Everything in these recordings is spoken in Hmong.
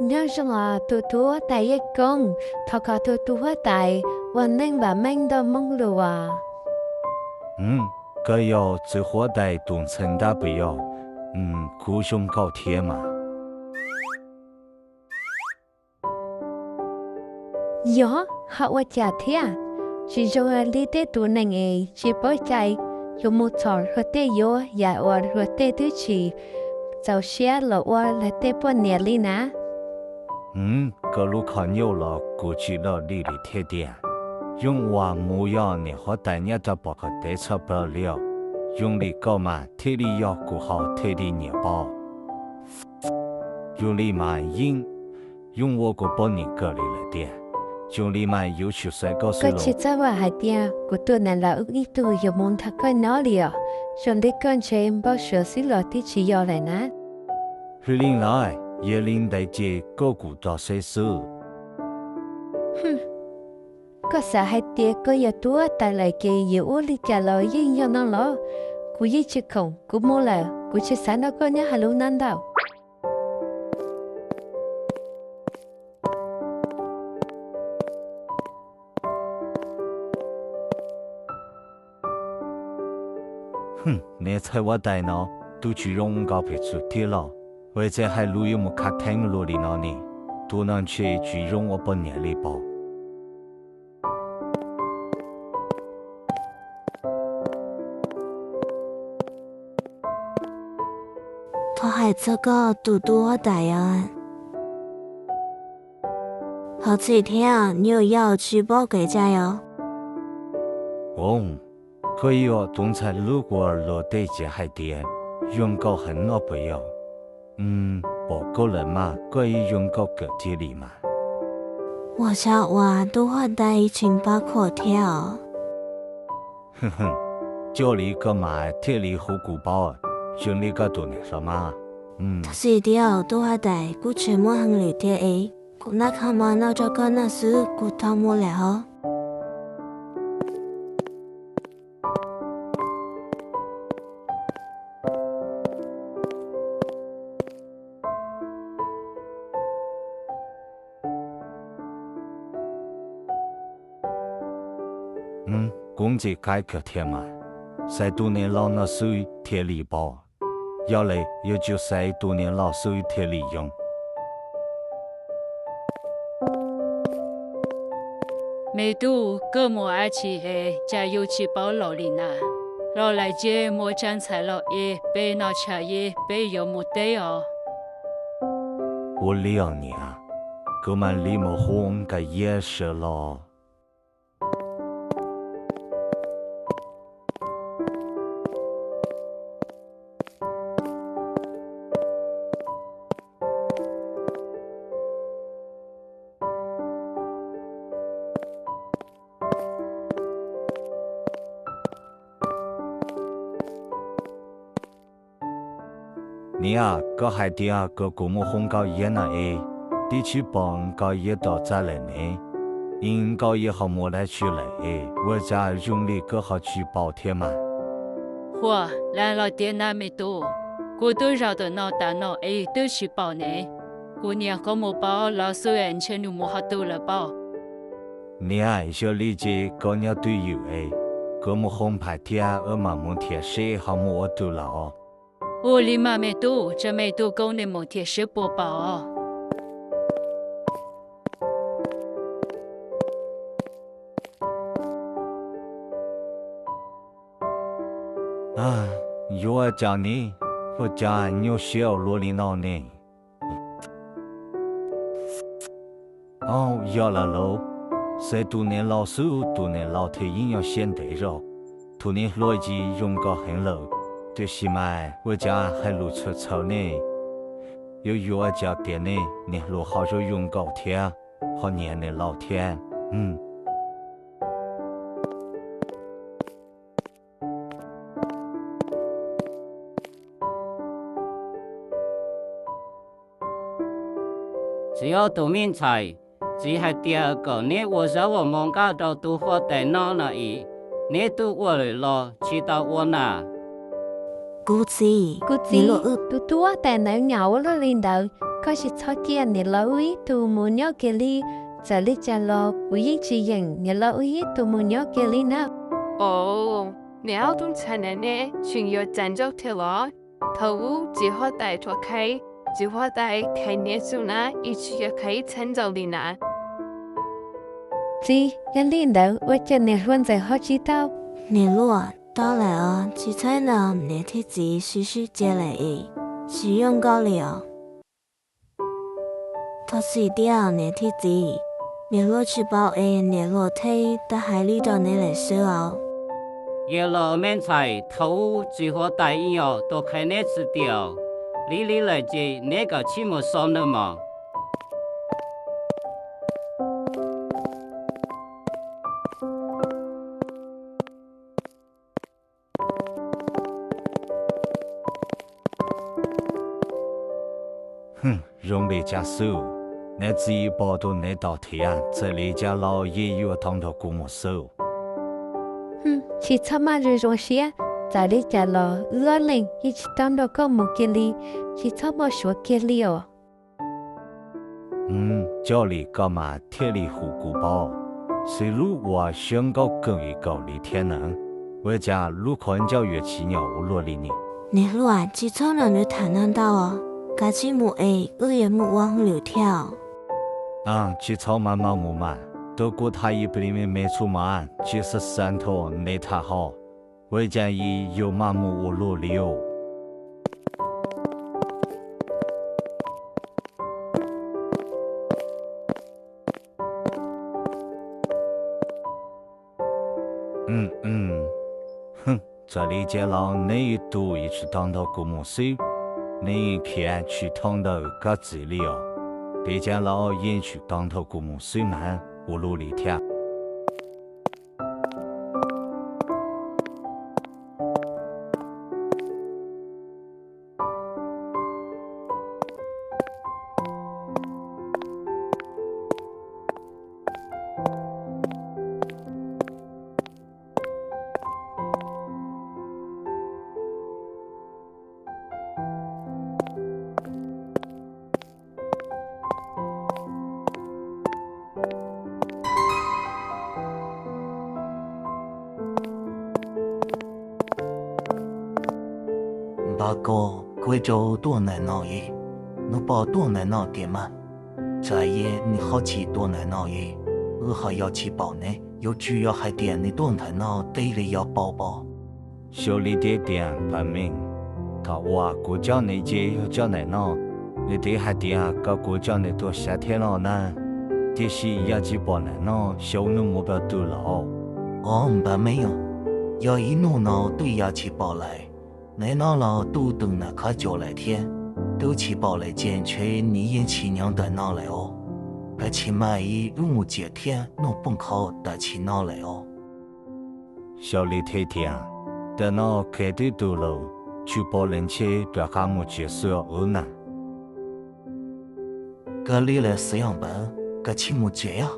Nyob zoo os tus tub huab tais Yeej Koob, thov kom tus tub huab tais ua neej vam meej nrog Hmoob lus as. Koj yog txiv huab tais tus ntxhais nrab puas yog? Kuv zoo nkauj thiab mas. Yog, ho ua cas thiab? Tsis zoo li tej tus neeg es tsis paub cai, yuav mus txhom luag tej yuav yam uas luag tej twb tsis txaus siab los ua luag tej poj niam li na. Koj lub kho nyuj los kuv tsis dog dig li thiab tiag. Yooj uas mus yog niam huab tais nyob rau pom kom tev tshaj plaws li os. Yooj li koj mas thiaj li yog kuv ho thiaj li nyiam pom. Yog li mas yeej, yooj ua kuv poj niam kawg li lawm tiag. Yog li mas yuav tsum xaiv koj xwb. Koj tsis txhob vam hais tias kuv tus nam lawm ib tug yuav mus nrog koj nyob li os. Zoo li koj ntshe npau suav xwb los twb tsis yog lawm na. Hwj Leej lawm, yog li ntawd ces koj kuj rov seb xwb. Koj xav hais tias koj yog tub huab tais lawm ces yuav ua li cas los yeej yog no los? Kuv yeej tsis khoom, kuv mus lawm, kuv tsis xav nrog koj nyob hauv lub neej ntau. Niag txhais huab tais no, tus tsis zoo nkaus pem txwv thiab los, ua cas hais lus yuav mus khav theeb luaj li no ne? Tus no ntshe tsis zoo ua poj niam li pom. Thov hais txog koj tus tub huab tais os. Thov txim thiab, nyuam yaus tsis paub kev cai os. Koj yog tus ntxhais lub uas luag tej tsev hais tias zoo nkauj heev no puas yog? Pom koj lawm mas koj yeej zoo nkauj kawg tiag li mas. Ua cas uas tub huab tais tsis pab khuam thiab os? Coj li koj mas thiaj li hu kuv paub, zoo li koj tus niam hlob mas. Thov txim thiab tub huab tais, kuv tseem muaj hauj lwm thiab es kuv nqa kho mob no rau koj noj xwb kuv tau mus lawm os. Kuv ntxim qab kawg thiab mas, xaiv tus niam laus no xwb thiaj li pom. Yog li yuav tsum xaiv tus niam laus xwb thiaj li yoog. Me tub, koj mus dab tsi es cas yuav tsis paub los li na? Los lawm ces mus ua tsab ntxhais los es peb noj tshais es peb yuav mus teb os. Ua li os niam, kuv mam li mus hu Nkauj Iab sawv los. Niam, koj hais tias kom kuv mus hu Nkauj Iab no es, twb tsis pom Nkauj Iab tom txaj lawm ne. Es Nkauj Iab ho mus dab tsi lawm es ua cas zoo li koj ho tsis paub thiab mas? Huaj, lam los tiag na me tub, kuv twb zaum tom no tas no es twb tsis pom ne. Kuv niam qhuav mus pauv los xwb es ntshe nws mus qhov twg lawm pob. Niam, yog li ces koj nyob twj ywm es, kuv mus hu Nphais thiab wb mam mus nrhiav seb ho mus ua twg lawm os. Ua li mas me tub, tsam me tub koob nej mus nrhiav seb puas pom os. Yuav ua cas ne, ua cas nyuaj siab ua luaj li no ne? Au, yog lawm lauj, xaiv tus niam laus xwb tus niam laus thiaj yeej nyuaj siab ntev zog. Tus niam hluas ces zoo nkauj heev lawm, tiam sis mas ua cas hais lus txhaum txhaum ne? Yuav yuav ua cas tias ne, niam hluas ho zoo zoo nkauj thiab, ho nyiam niam laus thiab. Txiv, ob tug me ntxhais, txiv hais tias kom neb ua zaub ua mov nqa rau tus huab tais noj no es, neb twb ua lawm los tsis tau ua na? Kuv txiv, kuv txiv, tus tub huab tais ntawd nyuam ua luaj li ntawd, Koj tsis txhob cia niam laus wb ib tug mus nyob kiag li, txawm li cas los kuv yeej tsis yeem niam laus wb ib tug mus nyob kiag li na. Au, niam laus tub ntxhais na, neb tseem yuav cas ntsaub thiab los? Thaum ub txiv huab tais tsuas qhia, txiv huab tais qhia niam xwb na, yeej tsis yog qhia ib txhia ntxaum li na. Txiv, yog li ntawd ua cas niam hluas ntxawm ho tsis tau? Niam hluas, tau lawm os, tsis txhob nrog niam thiab txiv sib sib cia lawm es, tsis zoo nkauj li os. Thov txim tiag niam thiab txiv, niam hluas tsis paub es niam hluas thiaj tau hais li rau neb lawm xwb os. Yawg laus me ntxhais, thaum ub txiv huab tais ib yam tuaj qhia neb xwb tiag. Lig lig lawm ces neb kav tsij mus so nawb mog. Zoo li cas xwb, neb txiv pom tus neb tau thiab, txawm li cas los yeej yuav tau nrog kuv mus xwb. Tsis txhob maj zoo zoo siab, txawm li cas los wb ob leeg yeej tsis tau nrog koj mus kiag li, tsis txhob muaj suav kiag li os. Coj li koj mas thiaj li hu kuv paub, xws lub uas siab nkauj kawg nkaus li thiab na, ua cas lub qhov ncauj yuav tsis nyuam ua luaj li ne? Niam hluas, tsis txhob nrog nws tham no ntau, kav tsij mus es wb yuav mus ua hauj lwm thiab. Tsis txhob maj maj mus mas, tus kuv tham ib pliag me me xwb mas tsis xav xav nrog neb tham hos, ua cas yus yuav maj mus ua luaj li os. Txawm li cas los neb ib tug yeej tsis tau nrog kuv mus xwb, neb yeej khiav tsis dhau ntawm koj txiv li os. Li cas los yeej tsis tau nrog kuv mus xwb mas ua luaj li thiab. Npawg Kos, kuv rov tuaj ntawm no es, nws puas tuaj ntawm no tiag mas? Tsam yog nws ho tsis tuaj ntawm no es, wb ho yuav tsis pom ne. Yuav tsum yog hais tias nws tuaj ntawm no tej li yuav pom pom. Xyov li thiab tiag npawg Meej, thaum uas kuv coj nws ces yog coj ntawm no, nws twb hais tias kom kuv coj nws tuaj saib thiab no na. Tiam sis yog tsis pom ntawm no xyov nws mus rau twg lawm. Os npawg Meej, yog ib hnub no twb yuav tsis pom lawm, neb no los twb teem nram qab tsua lawm thiab, twb tsis pom lawm ces ntshe nws yeej tsis nyob ntawm no lawm os. Kav tsij mas wb mus tsev thiab, noj poj khau tam sim no lawm os. Xyov li thiab tiag, tam sim no kev twb tu lawm, tsis pom lawm ntshe rov qab mus tsev xwb os na. Kawg li lawm xwb os npawg, kav tsij mus tsev os.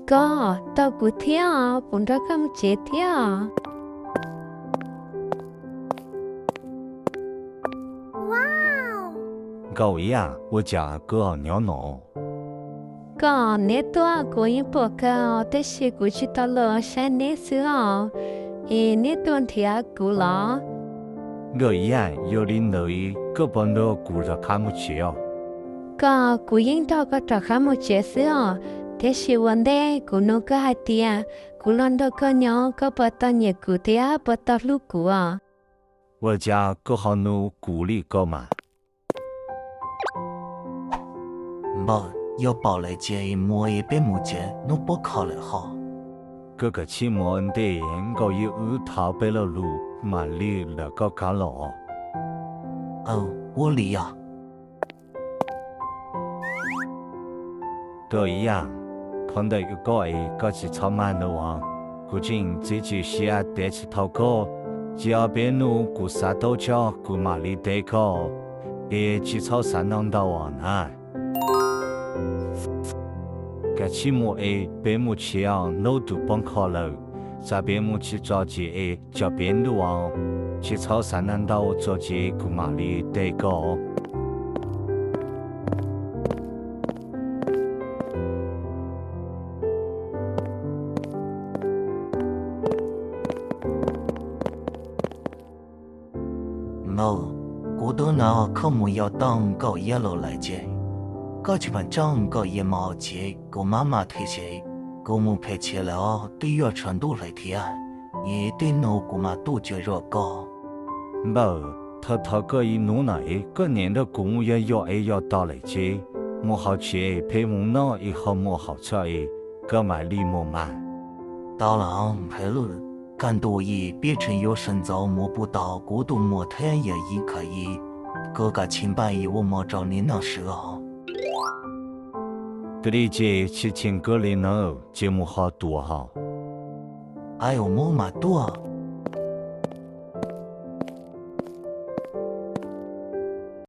Koj, tos kuv thiab os, kuv nrog koj mus tsev thiab os. Nkauj Iab, ua cas koj nyob no? Koj, neb tuaj kuv yeej pom kawg tab sis kuv tsis tau los saib neb xwb os. Es neb tuaj nrhiav kuv los? Nkauj Iab, yog li ntawd koj puas nrog kuv rov qab mus tsev os? Koj, kuv yeej nrog koj rov qab mus tsev xwb os, tiam sis ua ntej kuv nug koj hais tias kuv los nrog koj nyob koj puas tau nyiam kuv thiab puas tau hlub kuv os? Ua cas koj ho nug kuv li ko mas? Npawg, yog pom lawm ces mus es peb mus tsev, noj poj khau lawm hos. Koj kav tsij mus ua ntej, Nkauj Iab wb thov peb lo lus mam li lawv koj qab los. Aw, ua li yog. Nkauj Iab, qhov ntawm koj es koj tsis txhob maj nug os. Kuv tseem txiav txim siab teb tsis tau koj. Tsis yog peb nug kuv xav tau tso kuv mam li teb koj, es tsis txhob xav ntau ntau os na. Kav tsij mus es peb mus tsev os, nub twb poob qho lawm. Txawm peb mus tsis txog tsev es tso peb ntuj os. tsis txhob xav ntau, txog tsev kuv mam li teb koj. Npawg, kuv twb hnov koj mus yos tooj kaum yaj lawm lawm ces koj tsis pom tseeb koj yuav mus hauv tsev, kuv mam mam them sev. Kuv mus phem tshiav lawm os, twb yuav tsaus ntuj lawm thiab, es tej no kuv mam tuaj cuag zog koj. Npawg, thov thov koj ib hnub no es koj niam nrog kuv mus yos yos es yos tau lawm ces mus hauv tsev peb mus noj es ho mus hauv tshaj es koj mam li mus mas. Tau los Nphav Lwj, kaj ntug es peb tseem yuav sawv ntxov mus puag tom kuv tus muam thiab yawm yij Khav Yij, koj kav tsij npaj es ua mov rau niam noj swb os. Twb li ces tsis cheem koj li nawb, ces mus ho tuaj ho. Ai, ua mov mas tuaj.